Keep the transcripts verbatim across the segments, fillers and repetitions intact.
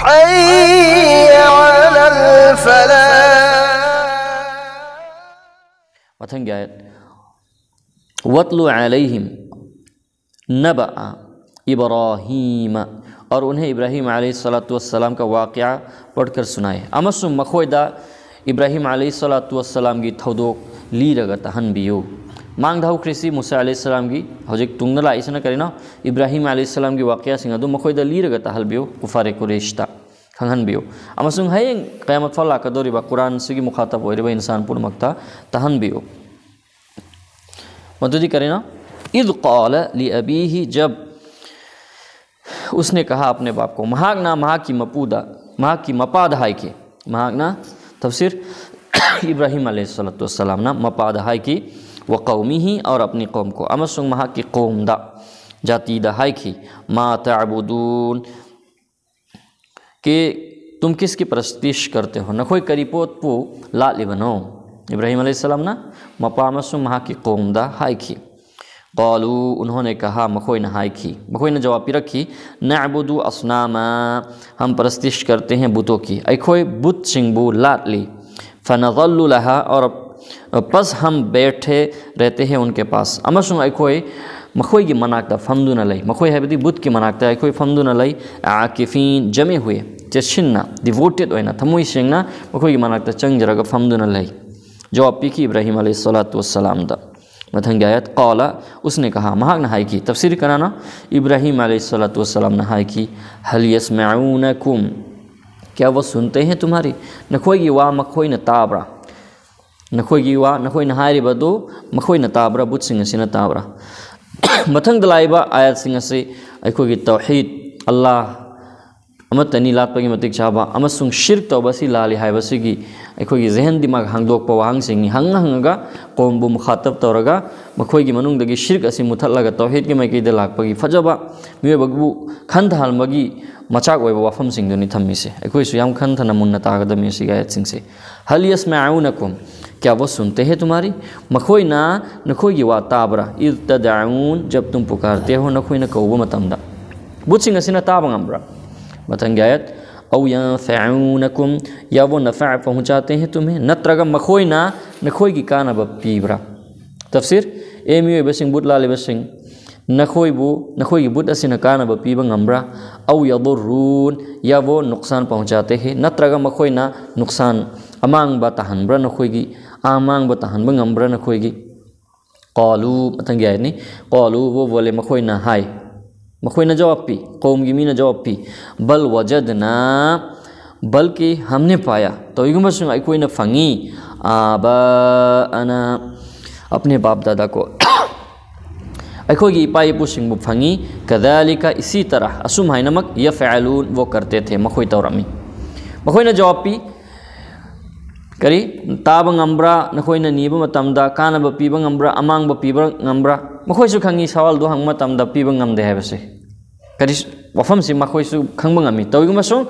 حي على الفلاح. ꯃꯊꯪꯒꯤ ꯑꯥꯌꯠ, واتل عليهم نبأ إبراهيم, और उन्हें इब्राहीम अलैहिस्सलातु वस्सलाम का वाक़या पढ़कर सुनाए. ꯑꯃꯁꯨꯡ ꯃꯈꯣꯏꯗ ꯏꯕ꯭ꯔꯥꯍꯤꯝ ꯑꯂꯩꯍꯤꯁꯁꯂꯥꯇꯨ ꯋꯁꯁꯂꯥꯝꯒꯤ ꯊꯧꯗꯣꯛ ꯂꯤꯔꯒ ꯇꯥꯍꯟꯕꯤꯌꯨ. ꯃꯥꯡꯗ ꯍꯧꯈ꯭ꯔꯤꯁꯤ ꯃꯨꯁꯥ ꯑꯂꯩꯍꯤꯁꯁꯂꯥꯝꯒꯤ, ꯍꯧꯖꯤꯛ ꯇꯨꯡꯗ ꯂꯥꯛꯏꯁꯤꯅ ꯀꯔꯤꯅꯣ? ꯏꯕ꯭ꯔꯥꯍꯤꯝ ꯑꯂꯩꯍꯤꯁꯁꯂꯥꯝꯒꯤ ꯋꯥꯀꯌꯥꯁꯤꯡ ꯑꯗꯨ ꯃꯈꯣꯏꯗ ꯂꯤꯔꯒ ꯇꯥꯍꯟꯕꯤꯌꯨ, ꯀꯨꯐꯥꯔꯦ ꯀꯨꯔꯦꯁꯇ ꯈꯪꯍꯟꯕꯤꯌꯨ. ꯑꯃꯁꯨꯡ ꯍꯌꯦꯡ ꯀꯌꯥꯃꯠ ꯐꯥꯎ ꯂꯥꯛꯀꯗꯧꯔꯤꯕ ꯀꯨꯔꯥꯟꯁꯤꯒꯤ ꯃꯨꯈꯥꯇꯕ ꯑꯣꯏꯔꯤꯕ ꯏꯟꯁꯥꯟ ꯄꯨꯝꯅꯃꯛꯇ ꯇꯥꯍꯟꯕꯤꯌꯨ. ꯃꯗꯨꯗꯤ ꯀꯔꯤꯅꯣ? إذ قال لأبيه, जब उसने कहा अपने बाप को, ꯃꯍꯥꯛꯅ ꯃꯍꯥꯛꯀꯤ ꯃꯄꯨꯗ, ꯃꯍꯥꯛꯀꯤ ꯃꯄꯥꯗ ꯍꯥꯏꯈꯤ. ꯃꯍꯥꯛꯅ, ꯇꯐꯁꯤꯔ, ꯏꯕ꯭ꯔꯥꯍꯤꯝ ꯑꯂꯩꯍꯤꯁꯁꯂꯥꯇꯨ ꯋꯁꯁꯂꯥꯝꯅ ꯃꯄꯥꯗ ꯍꯥꯏꯈꯤ, وقومه, और अपनी कौम को, ꯑꯃꯁꯨꯡ ꯃꯍꯥꯛꯀꯤ ꯀꯣꯝꯗ, ꯖꯥꯇꯤꯗ ꯍꯥꯏꯈꯤ, ما تعبدون, कि तुम किसकी परस्तिश करते हो, ꯅꯈꯣꯏ ꯀꯔꯤ ꯄꯣꯠꯄꯨ ꯂꯥꯠꯂꯤꯕꯅꯣ? ꯏꯕ꯭ꯔꯥꯍꯤꯝ ꯑꯂꯩꯍꯤꯁꯁꯂꯥꯝꯅ ꯃꯄꯥ ꯑꯃꯁꯨꯡ ꯃꯍꯥꯛꯀꯤ ꯀꯣꯝꯗ ꯍꯥꯏꯈꯤ. قالوا, उन्होंने कहा, ꯃꯈꯣꯏꯅ ꯍꯥꯏꯈꯤ, ꯃꯈꯣꯏꯅ ꯖꯋꯥꯕ ꯄꯤꯔꯛꯈꯤ, نعبد أصناما, हम परस्तिश करते हैं बुतों की, ꯑꯩꯈꯣꯏ ꯕꯨꯠꯁꯤꯡꯕꯨ ꯂꯥꯠꯂꯤ. فنظل لها, और बस हम बैठे रहते हैं उनके पास, ꯑꯃꯁꯨꯡ ꯑꯩꯈꯣꯏ ꯃꯈꯣꯏꯒꯤ ꯃꯅꯥꯛꯇ ꯐꯝꯗꯨꯅ ꯂꯩ. ꯃꯈꯣꯏ ꯍꯥꯏꯕꯗꯤ ꯕꯨꯠꯀꯤ ꯃꯅꯥꯛꯇ ꯑꯩꯈꯣꯏ ꯐꯝꯗꯨꯅ ꯂꯩ. عاكفين, जमे हुए, ꯆꯦꯠꯁꯤꯟꯅ, devoted ꯑꯣꯏꯅ, ꯊꯃꯣꯏ ꯁꯦꯡꯅ ꯃꯈꯣꯏꯒꯤ ꯃꯅꯥꯛꯇ ꯆꯪꯖꯔꯒ ꯐꯝꯗꯨꯅ ꯂꯩ. ꯖꯋꯥꯕ ꯄꯤꯈꯤ ꯏꯕ꯭ꯔꯥꯍꯤꯝ ꯑꯂꯩꯍꯤꯁꯁꯂꯥꯇꯨ ꯋꯁꯁꯂꯥꯝꯗ. ꯃꯊꯪꯒꯤ ꯑꯥꯌꯠ, قال, उसने कहा, ꯃꯍꯥꯛꯅ ꯍꯥꯏꯈꯤ. ꯇꯐꯁꯤꯔ ꯀꯅꯥꯅꯣ? ꯏꯕ꯭ꯔꯥꯍꯤꯝ ꯑꯂꯩꯍꯤꯁꯁꯂꯥꯇꯨ ꯋꯁꯁꯂꯥꯝꯅ ꯍꯥꯏꯈꯤ, هل يسمعونكم, क्या वो सुनते हैं तुम्हारी? ꯅꯈꯣꯏꯒꯤ ꯋꯥ ꯃꯈꯣꯏꯅ ꯇꯥꯕ꯭ꯔꯥ? ꯅꯈꯣꯏꯒꯤ ꯋꯥ, ꯅꯈꯣꯏꯅ ꯍꯥꯏꯔꯤꯕ ꯑꯗꯨ ꯃꯈꯣꯏꯅ ꯇꯥꯕ꯭ꯔꯥ? ꯕꯨꯠꯁꯤꯡ ꯑꯁꯤꯅ ꯇꯥꯕ꯭ꯔꯥ? ꯃꯊꯪꯗ ꯂꯥꯛꯏꯕ ꯑꯥꯌꯠꯁꯤꯡ ꯑꯁꯤ ꯑꯩꯈꯣꯏꯒꯤ ꯇꯧꯍꯤꯗ, ꯑꯜꯂꯥꯍ ꯑꯃꯠꯇꯅꯤ ꯂꯥꯠꯄꯒꯤ ꯃꯇꯤꯛ ꯆꯥꯕ ꯑꯃꯁꯨꯡ ꯁꯤꯔꯛ ꯇꯧꯕ ꯑꯁꯤ ꯂꯥꯜꯂꯤ ꯍꯥꯏꯕꯁꯤꯒꯤ ꯑꯩꯈꯣꯏꯒꯤ ꯖꯦꯍꯟ ꯗꯤꯃꯥꯒ ꯍꯥꯡꯗꯣꯛꯄ ꯋꯥꯍꯪꯁꯤꯡꯅꯤ. ꯍꯪꯉ ꯍꯪꯉꯒ ꯀꯣꯝꯕꯨ ꯃꯨꯈꯥꯇꯕ ꯇꯧꯔꯒ ꯃꯈꯣꯏꯒꯤ ꯃꯅꯨꯡꯗꯒꯤ ꯁꯤꯔꯛ ꯑꯁꯤ ꯃꯨꯊꯠꯂꯒ ꯇꯧꯍꯤꯗꯀꯤ ꯃꯥꯏꯀꯩꯗ ꯂꯥꯛꯄꯒꯤ ꯐꯖꯕ, ꯃꯤꯑꯣꯏꯕꯕꯨ ꯈꯟꯊꯍꯟꯕꯒꯤ ꯃꯆꯥꯛ ꯑꯣꯏꯕ ꯋꯥꯐꯝꯁꯤꯡꯗꯨꯅꯤ ꯊꯝꯃꯤꯁꯦ꯫ ꯑꯩꯈꯣꯏꯁꯨ ꯌꯥꯝ ꯈꯟꯊꯅ ꯃꯨꯟꯅ ꯇꯥꯒꯗꯕꯅꯤ ꯁꯤꯒꯤ ꯑꯥꯌꯠꯁꯤꯡꯁꯦ꯫ هل يسمعونكم, क्या वो सुनते हैं तुम्हारी? ꯃꯈꯣꯏꯅ ꯅꯈꯣꯏꯒꯤ ꯋꯥ ꯇꯥꯕ꯭ꯔꯥ? إذ تدعون, जब तुम पुकारते हो, ꯅꯈꯣꯏꯅ ꯀꯧꯕ ꯃꯇꯝꯗ꯫ ꯕꯨꯠꯁꯤꯡ ꯑꯁꯤꯅ ꯇꯥꯕ ꯉꯝꯕ꯭ꯔꯥ? ꯃꯊꯪꯒꯤ ꯑꯥꯌꯠ, أو ينفعونكم, या वो नफ़ा पहुँचाते हैं तुम्हें, ꯅꯠꯇ꯭ꯔꯒ ꯃꯈꯣꯏꯅ ꯅꯈꯣꯏꯒꯤ ꯀꯥꯟꯅꯕ ꯄꯤꯕ꯭ꯔꯥ? ꯇꯐꯁꯤꯔ, ꯑꯦ ꯃꯤꯑꯣꯏꯕꯁꯤꯡ, ꯕꯨꯠ ꯂꯥꯜꯂꯤꯕꯁꯤꯡ, ꯅꯈꯣꯏꯕꯨ ꯅꯈꯣꯏꯒꯤ ꯕꯨꯠ ꯑꯁꯤꯅ ꯀꯥꯟꯅꯕ ꯄꯤꯕ ꯉꯝꯕ꯭ꯔꯥ? أو يضرون, या वो नुकसान पहुँचाते हैं, ꯅꯠꯇ꯭ꯔꯒ ꯃꯈꯣꯏꯅ नुकसान, ꯑꯃꯥꯡꯕ ꯇꯥꯍꯟꯕ꯭ꯔꯥ ꯅꯈꯣꯏꯒꯤ, ꯑꯃꯥꯡꯕ ꯇꯥꯍꯟꯕ ꯉꯝꯕ꯭ꯔꯥ ꯅꯈꯣꯏꯒꯤ? قالوا, ꯃꯊꯪꯒꯤ ꯑꯥꯌꯠꯅꯤ. قالوا, वो बोले, ꯃꯈꯣꯏꯅ ꯍꯥꯏ, ꯃꯈꯣꯏꯅ ꯖꯋꯥꯕ ꯄꯤ, ꯀꯧꯝꯒꯤ ꯃꯤꯅ ꯖꯋꯥꯕ ꯄꯤ, بل وجدنا, बल्कि हमने पाया, ꯇꯧꯏꯒꯨꯝꯕꯁꯨꯡ ꯑꯩꯈꯣꯏꯅ ꯐꯪꯉꯤ, آباءنا, अपने बाप दादा को, ꯑꯩꯈꯣꯏꯒꯤ ꯏꯄꯥ ꯏꯄꯨꯁꯤꯡꯕꯨ ꯐꯪꯉꯤ, كذلك, इसी तरह, ꯑꯁꯨꯝ ꯍꯥꯏꯅꯃꯛ, يفعلون, वो करते थे, ꯃꯈꯣꯏ ꯇꯧꯔꯝꯃꯤ꯫ ꯃꯈꯣꯏꯅ ꯖꯋꯥꯕ ꯄꯤ, ꯀꯔꯤ, ꯇꯥꯕ ꯉꯝꯕ꯭ꯔꯥ? ꯅꯈꯣꯏꯅ ꯅꯤꯕ ꯃꯇꯝꯗ ꯀꯥꯟꯅꯕ ꯄꯤꯕ ꯉꯝꯕ꯭ꯔꯥ? ꯑꯃꯥꯡꯕ ꯄꯤꯕ ꯉꯝꯕ꯭ꯔꯥ? ꯃꯈꯣꯏꯁꯨ ꯈꯪꯉꯤ ꯁꯋꯥꯜꯗꯨ ꯍꯪꯕ ꯃꯇꯝꯗ ꯄꯤꯕ ꯉꯝꯗꯦ ꯍꯥꯏꯕꯁꯦ꯫ ꯀꯔꯤ, ꯋꯥꯐꯝꯁꯤ ꯃꯈꯣꯏꯁꯨ ꯈꯪꯕ ꯉꯝꯃꯤ꯫ ꯇꯧꯏꯒꯨꯝꯕꯁꯨ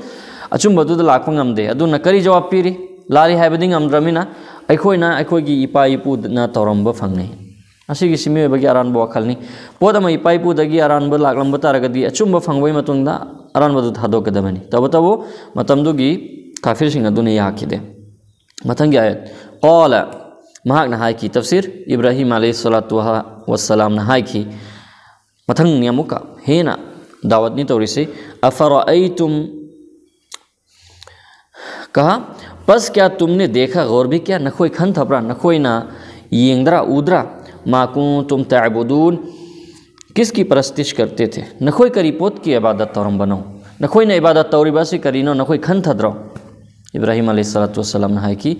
ꯑꯆꯨꯝꯕꯗꯨꯗ ꯂꯥꯛꯄ ꯉꯝꯗꯦ꯫ ꯑꯗꯨꯅ ꯀꯔꯤ ꯖꯋꯥꯕ ꯄꯤꯔꯤ? ꯂꯥꯜꯂꯤ ꯍꯥꯏꯕꯗꯤ ꯉꯝꯗ꯭ꯔꯕꯅꯤꯅ ꯑꯩꯈꯣꯏꯅ ꯑꯩꯈꯣꯏꯒꯤ ꯏꯄꯥ ꯏꯄꯨꯅ ꯇꯧꯔꯝꯕ ꯐꯪꯅꯩ꯫ ꯑꯁꯤꯒꯤꯁꯤ ꯃꯤꯑꯣꯏꯕꯒꯤ ꯑꯔꯥꯟꯕ ꯋꯥꯈꯜꯅꯤ꯫ ꯄꯣꯠ ꯑꯃ ꯏꯄꯥ ꯏꯄꯨꯗꯒꯤ ꯑꯔꯥꯟꯕ ꯂꯥꯛꯂꯝꯕ ꯇꯥꯔꯒꯗꯤ ꯑꯆꯨꯝꯕ ꯐꯪꯕꯒꯤ ꯃꯇꯨꯡꯗ ꯑꯔꯥꯟꯕꯗꯨ ꯊꯥꯗꯣꯛꯀꯗꯕꯅꯤ꯫ ꯇꯧꯕꯇꯕꯨ ꯃꯇꯝꯗꯨꯒꯤ ꯀꯥꯐꯤꯔꯁꯤꯡ ꯑꯗꯨꯅ ꯌꯥꯈꯤꯗꯦ꯫ ꯃꯊꯪꯒꯤ ꯑꯥꯌꯠ, قال, ꯃꯍꯥꯛꯅ ꯍꯥꯏꯈꯤ, ꯇꯐꯁꯤꯔ, ꯏꯕ꯭ꯔꯥꯍꯤꯝ ꯑꯂꯩꯍꯤ ꯁꯂꯥꯇꯨ ꯋꯥꯁꯂꯥꯝꯅ ꯍꯥꯏꯈꯤ, ꯃꯊꯪꯅꯤ ꯑꯃꯨꯛꯀ ꯍꯦꯟꯅ ꯗꯥꯋꯠꯅꯤ ꯇꯧꯔꯤꯁꯤ, أفرأيتم, कहा, बस क्या तुमने देखा, गौर भी किया, ꯅꯈꯣꯏ ꯈꯟꯊꯕ꯭ꯔꯥ, ꯅꯈꯣꯏꯅ ꯌꯦꯡꯗ꯭ꯔꯥ, ꯎꯗ꯭ꯔꯥ, ما كنتم تعبدون, किसकी परस्तिश करते थे, ꯅꯈꯣꯏ ꯀꯔꯤ ꯄꯣꯠꯀꯤ ꯏꯕꯥꯗꯠ ꯇꯧꯔꯝꯕꯅꯣ, ꯅꯈꯣꯏꯅ ꯏꯕꯥꯗꯠ ꯇꯧꯔꯤꯕ ꯑꯁꯤ ꯀꯔꯤꯅꯣ, ꯅꯈꯣꯏ ꯈꯟꯊꯗ꯭ꯔꯣ? ꯏꯕ꯭ꯔꯥꯍꯤꯝ ꯑꯂꯩꯍꯤ ꯁꯂꯥꯇꯨ ꯋꯥꯁꯂꯥꯝꯅ ꯍꯥꯏꯈꯤ,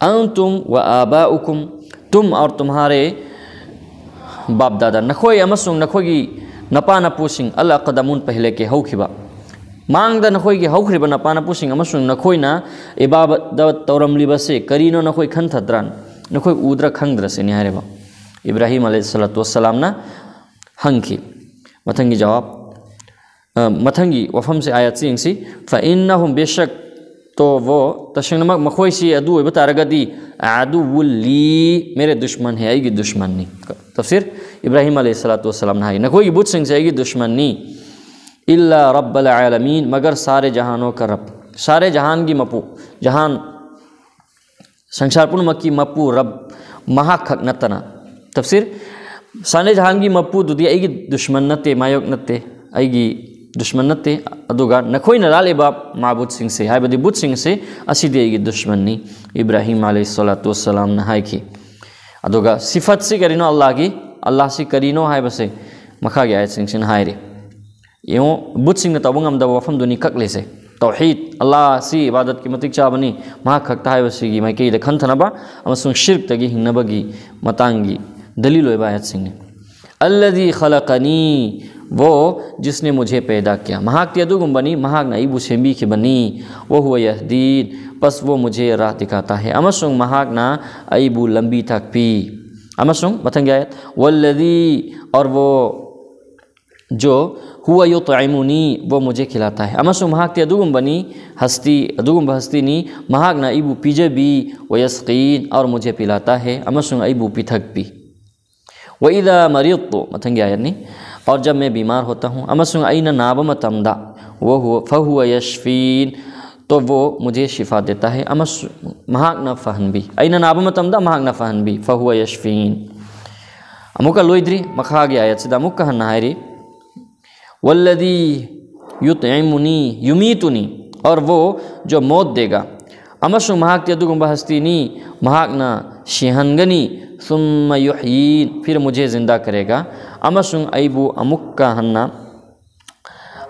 أنتم وآباؤكم, तुम और तुम्हारे बाप दादा, ꯅꯈꯣꯏ ꯑꯃꯁꯨꯡ ꯅꯈꯣꯏꯒꯤ ꯅꯄꯥ ꯅꯄꯨꯁꯤꯡ, الأقدمون, ꯄꯍꯂꯦ ꯀꯦ, ꯍꯧꯈꯤꯕ, ꯃꯥꯡꯗ ꯅꯈꯣꯏꯒꯤ ꯍꯧꯈ꯭ꯔꯤꯕ ꯅꯄꯥ ꯅꯄꯨꯁꯤꯡ ꯑꯃꯁꯨꯡ ꯅꯈꯣꯏꯅ ꯏꯕꯥꯗꯠ ꯇꯧꯔꯝꯂꯤꯕꯁꯦ ꯀꯔꯤꯅꯣ ꯅꯈꯣꯏ ꯈꯟꯊꯗ꯭ꯔꯥ, ꯅꯈꯣꯏ ꯎꯗ꯭ꯔꯥ ꯈꯪꯗ꯭ꯔꯥ ꯁꯤꯅꯤ ꯍꯥꯏꯔꯤꯕ꯫ ꯏꯕ꯭ꯔꯥꯍꯤꯝ ꯑꯂꯩꯍꯤ ꯁꯂꯥꯇꯨ ꯋꯥꯁꯂꯥꯝꯅ ꯍꯪꯈꯤ꯫ ꯃꯊꯪꯒꯤ ꯖꯋꯥꯕ, ꯑ, ꯃꯊꯪꯒꯤ ꯋꯥꯐꯝꯁꯦ, ꯑꯥꯌꯠꯁꯦ ꯌꯦꯡꯁꯤ꯫ فإنهم, बेशक, तो वो, ꯇꯁꯦꯡꯅꯃꯛ ꯃꯈꯣꯏꯁꯤ ꯑꯗꯨ ꯑꯣꯏꯕ ꯇꯥꯔꯒꯗꯤ, عدو لي, मेरे दुश्मन है, ꯑꯩꯒꯤ ꯗꯨꯁꯃꯟꯅꯤ꯫ ꯇꯐꯁꯤꯔ, ꯏꯕ꯭ꯔꯥꯍꯤꯝ ꯑꯂꯩꯍꯤ ꯁꯂꯥꯇꯨ ꯋꯥꯁꯂꯥꯝꯅ ꯍꯥꯏ, ꯅꯈꯣꯏꯒꯤ ꯕꯨꯠꯁꯤꯡꯁꯦ ꯑꯩꯒꯤ ꯗꯨꯁꯃꯟꯅꯤ꯫ ꯏꯜꯂꯥ ꯔꯕ꯭ꯕꯜ ꯑꯥꯂꯃꯤꯟ, ꯃꯒꯔ ꯁꯥꯔꯦ ꯖꯍꯥꯟꯣ ꯀ ꯔꯕ, ꯁꯥꯔꯦ ꯖꯍꯥꯟꯒꯤ ꯃꯄꯨ, ꯖꯍꯥꯟ, ꯁꯪꯁꯥꯔ ꯄꯨꯝꯅꯃꯛꯀꯤ ꯃꯄꯨ ꯔꯕ ꯃꯍꯥꯛꯈꯛ ꯅꯠꯇꯅ꯫ ꯇꯐꯁꯤꯔ, ꯁꯥꯔꯦ ꯖꯍꯥꯟꯒꯤ ꯃꯄꯨꯗꯨꯗꯤ ꯑꯩꯒꯤ ꯗꯨꯁꯃꯟ ꯅꯠꯇꯦ, ꯃꯥꯌꯣꯛ ꯅꯠꯇꯦ, ꯑꯩꯒꯤ ꯗꯨꯁꯃꯟ ꯅꯠꯇꯦ꯫ ꯑꯗꯨꯒ ꯅꯈꯣꯏꯅ ꯂꯥꯠꯂꯤꯕ ꯃꯥꯕꯨꯠꯁꯤꯡꯁꯦ, ꯍꯥꯏꯕꯗꯤ ꯕꯨꯠꯁꯤꯡꯁꯦ, ꯑꯁꯤꯗꯤ ꯑꯩꯒꯤ ꯗꯨꯁꯃꯟꯅꯤ, ꯏꯕ꯭ꯔꯥꯍꯤꯝ ꯑꯂꯩꯍꯤ ꯁꯂꯥꯇꯨ ꯋꯁꯁꯂꯥꯝꯅ ꯍꯥꯏꯈꯤ꯫ ꯑꯗꯨꯒ ꯁꯤꯐꯠꯁꯤ ꯀꯔꯤꯅꯣ ꯑꯜꯂꯥꯍꯒꯤ, ꯑꯜꯂꯥꯍꯁꯤ ꯀꯔꯤꯅꯣ ꯍꯥꯏꯕꯁꯦ ꯃꯈꯥꯒꯤ ꯑꯥꯌꯠꯁꯤꯡꯁꯤꯅ ꯍꯥꯏꯔꯤ꯫ ꯌꯦꯡꯉꯨ, ꯕꯨꯠꯁꯤꯡꯅ ꯇꯧꯕ ꯉꯝꯗꯕ ꯋꯥꯐꯝꯗꯨꯅꯤ ꯀꯛꯂꯤꯁꯦ꯫ ꯇꯧꯍꯤꯗ, ꯑꯜꯂꯥꯍꯁꯤ ꯏꯕꯥꯗꯠꯀꯤ ꯃꯇꯤꯛ ꯆꯥꯕꯅꯤ, ꯃꯍꯥꯛ ꯈꯛꯇ ꯍꯥꯏꯕꯁꯤꯒꯤ ꯃꯥꯏꯀꯩꯗ ꯈꯟꯊꯅꯕ ꯑꯃꯁꯨꯡ ꯁꯤꯔꯛꯇꯒꯤ ꯍꯤꯡꯅꯕꯒꯤ ꯃꯇꯥꯡꯒꯤ ꯗꯂꯤꯜ ꯑꯣꯏꯕ ꯑꯥꯌꯠꯁꯤꯡꯅꯤ꯫ ꯑꯜꯂꯗꯤ ꯈꯂꯀꯅꯤ, ꯋꯣ ꯖꯤꯁꯅꯦ ꯃꯨꯖꯦ ꯄꯦꯗꯥ ꯀꯤꯌꯥ, ꯃꯍꯥꯛꯇꯤ ꯑꯗꯨꯒꯨꯝꯕꯅꯤ, ꯃꯍꯥꯛꯅ ꯑꯩꯕꯨ ꯁꯦꯝꯕꯤꯈꯤꯕꯅꯤ꯫ ꯋꯣ ꯍꯨꯋ ꯌꯍꯗꯤꯟ, ꯕꯁ ꯋꯣ ꯃꯨꯖꯦ ꯔꯥꯍ ꯗꯤꯈꯥꯇꯥ ꯍꯦ, ꯑꯃꯁꯨꯡ ꯃꯍꯥꯛꯅ ꯑꯩꯕꯨ ꯂꯝꯕꯤ ꯇꯥꯛꯄꯤ꯫ ꯑꯃꯁꯨꯡ ꯃꯊꯪꯒꯤ ꯑꯥꯌꯠ, ꯋꯜꯂꯗꯤ, ꯑꯣꯔ ꯋꯣ ꯖꯣ ꯍꯨꯋ ꯌꯨꯇꯏꯃꯨꯅꯤ, ꯋꯣ ꯃꯨꯖꯦ ꯈꯤꯂꯥꯇꯥ ꯍꯦ, ꯑꯃꯁꯨꯡ ꯃꯍꯥꯛꯇꯤ ꯑꯗꯨꯒꯨꯝꯕꯅꯤ, ꯍꯁꯇꯤ, ꯑꯗꯨꯒꯨꯝꯕ ꯍꯁꯇꯤꯅꯤ, ꯃꯍꯥꯛꯅ ꯑꯩꯕꯨ ꯄꯤꯖꯕꯤ, ꯋ ꯌꯁꯀꯤꯟ, ꯑꯣꯔ ꯃꯨꯖꯦ ꯄꯤꯂꯥꯇꯥ ꯍꯦ, ꯑꯃꯁꯨꯡ ꯑꯩꯕꯨ ꯄꯤꯊꯛꯄꯤ꯫ ꯋ ꯏꯗꯥ ꯃꯔꯤꯗꯇꯨ, ꯃꯊꯪꯒꯤ ꯑꯥꯌꯠꯅꯤ, ꯑꯣꯔ ꯖꯕ ꯃꯦ ꯕꯤꯃꯥꯔ ꯍꯣꯇꯥ ꯍꯨ, ꯑꯃꯁꯨꯡ ꯑꯩꯅ ꯅꯥꯕ ꯃꯇꯝꯗ, ꯋꯣ ꯍꯨꯋ, ꯐ ꯍꯨꯋ ꯌꯁꯐꯤꯟ, ꯇꯣ ꯋꯣ ꯃꯨꯖꯦ ꯁꯤꯐꯥ ꯗꯦꯇꯥ ꯍꯦ, ꯑꯃꯁꯨꯡ ꯃꯍꯥꯛꯅ ꯐꯍꯟꯕꯤ, ꯑꯩꯅ ꯅꯥꯕ ꯃꯇꯝꯗ ꯃꯍꯥꯛꯅ ꯐꯍꯟꯕꯤ, ꯐ ꯍꯨꯋ ꯌꯁꯐꯤꯟ꯫ ꯑꯃꯨꯛꯀ ꯂꯣꯏꯗ꯭ꯔꯤ, ꯃꯈꯥꯒꯤ ꯑꯥꯌꯠꯁꯤꯗ ꯑꯃꯨꯛꯀ ꯍꯟꯅ ꯍꯥꯏꯔꯤ, ꯋꯜꯂꯗꯤ ꯌꯨꯇꯏꯃꯨꯅꯤ ꯌꯨꯃꯤꯇꯨꯅꯤ, ꯑꯣꯔ ꯋꯣ ꯖꯣ ꯃꯣꯠ ꯗꯦꯒꯥ, ꯑꯃꯁꯨꯡ ꯃꯍꯥꯛꯇꯤ ꯑꯗꯨꯒꯨꯝꯕ ꯍꯁꯇꯤꯅꯤ, ꯃꯍꯥꯛꯅ ꯁꯤꯍꯟꯒꯅꯤ, ꯁꯨꯝꯃ ꯌꯨꯍꯌꯤꯟ, ꯐꯤꯔ ꯃꯨꯖꯦ ꯖꯤꯟꯗꯥ ꯀꯔꯦꯒꯥ, ꯑꯃꯁꯨꯡ ꯑꯩꯕꯨ ꯑꯃꯨꯛꯀ ꯍꯟꯅ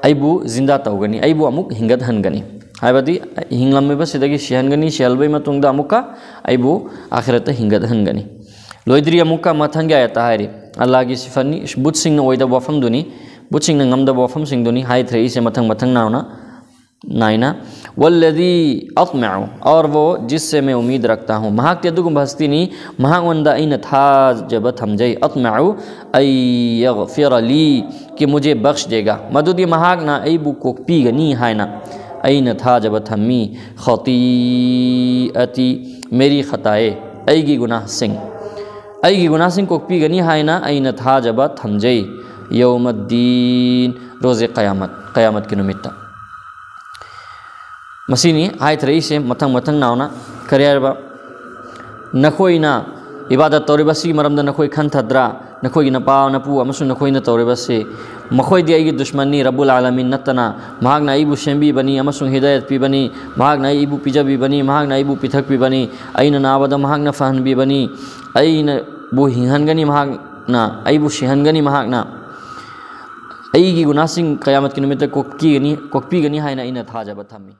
ꯑꯩꯕꯨ ꯖꯤꯟꯗꯥ ꯇꯧꯒꯅꯤ, ꯑꯩꯕꯨ ꯑꯃꯨꯛ ꯍꯤꯡꯒꯠꯍꯟꯒꯅꯤ꯫ ꯍꯥꯏꯕꯗꯤ ꯍꯤꯡꯂꯝꯃꯤꯕꯁꯤꯗꯒꯤ ꯁꯤꯍꯟꯒꯅꯤ, ꯁꯤꯍꯜꯕꯒꯤ ꯃꯇꯨꯡꯗ ꯑꯃꯨꯛꯀ ꯑꯩꯕꯨ ꯑꯥꯈꯤꯔꯠꯇ ꯍꯤꯡꯒꯠꯍꯟꯒꯅꯤ꯫ ꯂꯣꯏꯗ꯭ꯔꯤ, ꯑꯃꯨꯛꯀ ꯃꯊꯪꯒꯤ ꯑꯥꯌꯠꯇ ꯍꯥꯏꯔꯤ, ꯑꯜꯂꯥꯍꯒꯤ ꯁꯤꯐꯠꯅꯤ, ꯕꯨꯠꯁꯤꯡꯅ ꯑꯣꯏꯗꯕ ꯋꯥꯐꯝꯗꯨꯅꯤ, ꯕꯨꯠꯁꯤꯡꯅ ꯉꯝꯗꯕ ꯋꯥꯐꯝꯁꯤꯡꯗꯨꯅꯤ ꯍꯥꯏꯊꯔꯛꯏꯁꯦ ꯃꯊꯪ ꯃꯊꯪ ꯅꯥꯎꯅ, ꯅꯥꯏꯅ꯫ ꯋꯜꯂꯗꯤ ꯑꯠꯃꯎ, ꯑꯣꯔ ꯋꯣ ꯖꯤꯁꯁꯦ ꯃꯦ ꯎꯃꯤꯗ ꯔꯈꯇꯥ ꯍꯨ, ꯃꯍꯥꯛꯇꯤ ꯑꯗꯨꯒꯨꯝꯕ ꯍꯁꯇꯤꯅꯤ, ꯃꯍꯥꯛꯉꯣꯟꯗ ꯑꯩꯅ ꯊꯥꯖꯕ ꯊꯝꯖꯩ꯫ ꯑꯠꯃꯎ ꯑꯩ ꯌꯒꯐꯤꯔ ꯂꯤ, ꯀꯤ ꯃꯨꯖꯦ ꯕꯈꯁ ꯗꯦꯒꯥ, ꯃꯗꯨꯗꯤ ꯃꯍꯥꯛꯅ ꯑꯩꯕꯨ ꯀꯣꯛꯄꯤꯒꯅꯤ ꯍꯥꯏꯅ ꯑꯩꯅ ꯊꯥꯖꯕ ꯊꯝꯃꯤ꯫ ꯈꯇꯤꯑꯇꯤ, ꯃꯦꯔꯤ ꯈꯇꯥꯌꯦ, ꯑꯩꯒꯤ ꯒꯨꯅꯥꯍꯁꯤꯡ, ꯑꯩꯒꯤ ꯒꯨꯅꯥꯍꯁꯤꯡ ꯀꯣꯛꯄꯤꯒꯅꯤ ꯍꯥꯏꯅ ꯑꯩꯅ ꯊꯥꯖꯕ ꯊꯝꯖꯩ꯫ يوم الدين, ꯔꯣꯖꯦ ꯀꯌꯥꯃꯠ, ꯀꯌꯥꯃꯠꯀꯤ ꯅꯨꯃꯤꯠꯇ꯫ ꯃꯁꯤꯅꯤ ꯍꯥꯏꯊꯔꯛꯏꯁꯦ ꯃꯊꯪ ꯃꯊꯪ ꯅꯥꯎꯅ꯫ ꯀꯔꯤ ꯍꯥꯏꯔꯕ? "ꯅꯈꯣꯏꯅ ꯏꯕꯥꯗꯠ ꯇꯧꯔꯤꯕ ꯑꯁꯤꯒꯤ ꯃꯔꯝꯗ ꯅꯈꯣꯏ ꯈꯟꯊꯗ꯭ꯔꯥ? ꯅꯈꯣꯏꯒꯤ ꯅꯄꯥ ꯅꯄꯨ ꯑꯃꯁꯨꯡ ꯅꯈꯣꯏꯅ ꯇꯧꯔꯤꯕꯁꯤ, ꯃꯈꯣꯏꯗꯤ ꯑꯩꯒꯤ ꯗꯨꯁꯃꯟꯅꯤ, ꯔꯕꯨꯜ ꯑꯥꯂꯃꯤꯟ ꯅꯠꯇꯅ꯫ ꯃꯍꯥꯛꯅ ꯑꯩꯕꯨ ꯁꯦꯝꯕꯤꯕꯅꯤ ꯑꯃꯁꯨꯡ ꯍꯤꯗꯥꯌꯠ ꯄꯤꯕꯅꯤ꯫ ꯃꯍꯥꯛꯅ ꯑꯩꯕꯨ ꯄꯤꯖꯕꯤꯕꯅꯤ, ꯃꯍꯥꯛꯅ ꯑꯩꯕꯨ ꯄꯤꯊꯛꯄꯤꯕꯅꯤ꯫ ꯑꯩꯅ ꯅꯥꯕꯗ ꯃꯍꯥꯛꯅ ꯐꯍꯟꯕꯤꯕꯅꯤ꯫ ꯑꯩꯅꯕꯨ ꯍꯤꯡꯍꯟꯒꯅꯤ ꯃꯍꯥꯛꯅ, ꯑꯩꯕꯨ ꯁꯤꯍꯟꯒꯅꯤ ꯃꯍꯥꯛꯅ꯫ ꯑꯩꯒꯤ ꯒꯨꯅꯥꯁꯤꯡ ꯀꯌꯥꯃꯠꯀꯤ ꯅꯨꯃꯤꯠꯇ ꯀꯣꯛꯄꯤꯒꯅꯤ, ꯀꯣꯛꯄꯤꯒꯅꯤ ꯍꯥꯏꯅ ꯑꯩꯅ ꯊꯥꯖꯕ ꯊꯝꯃꯤ"꯫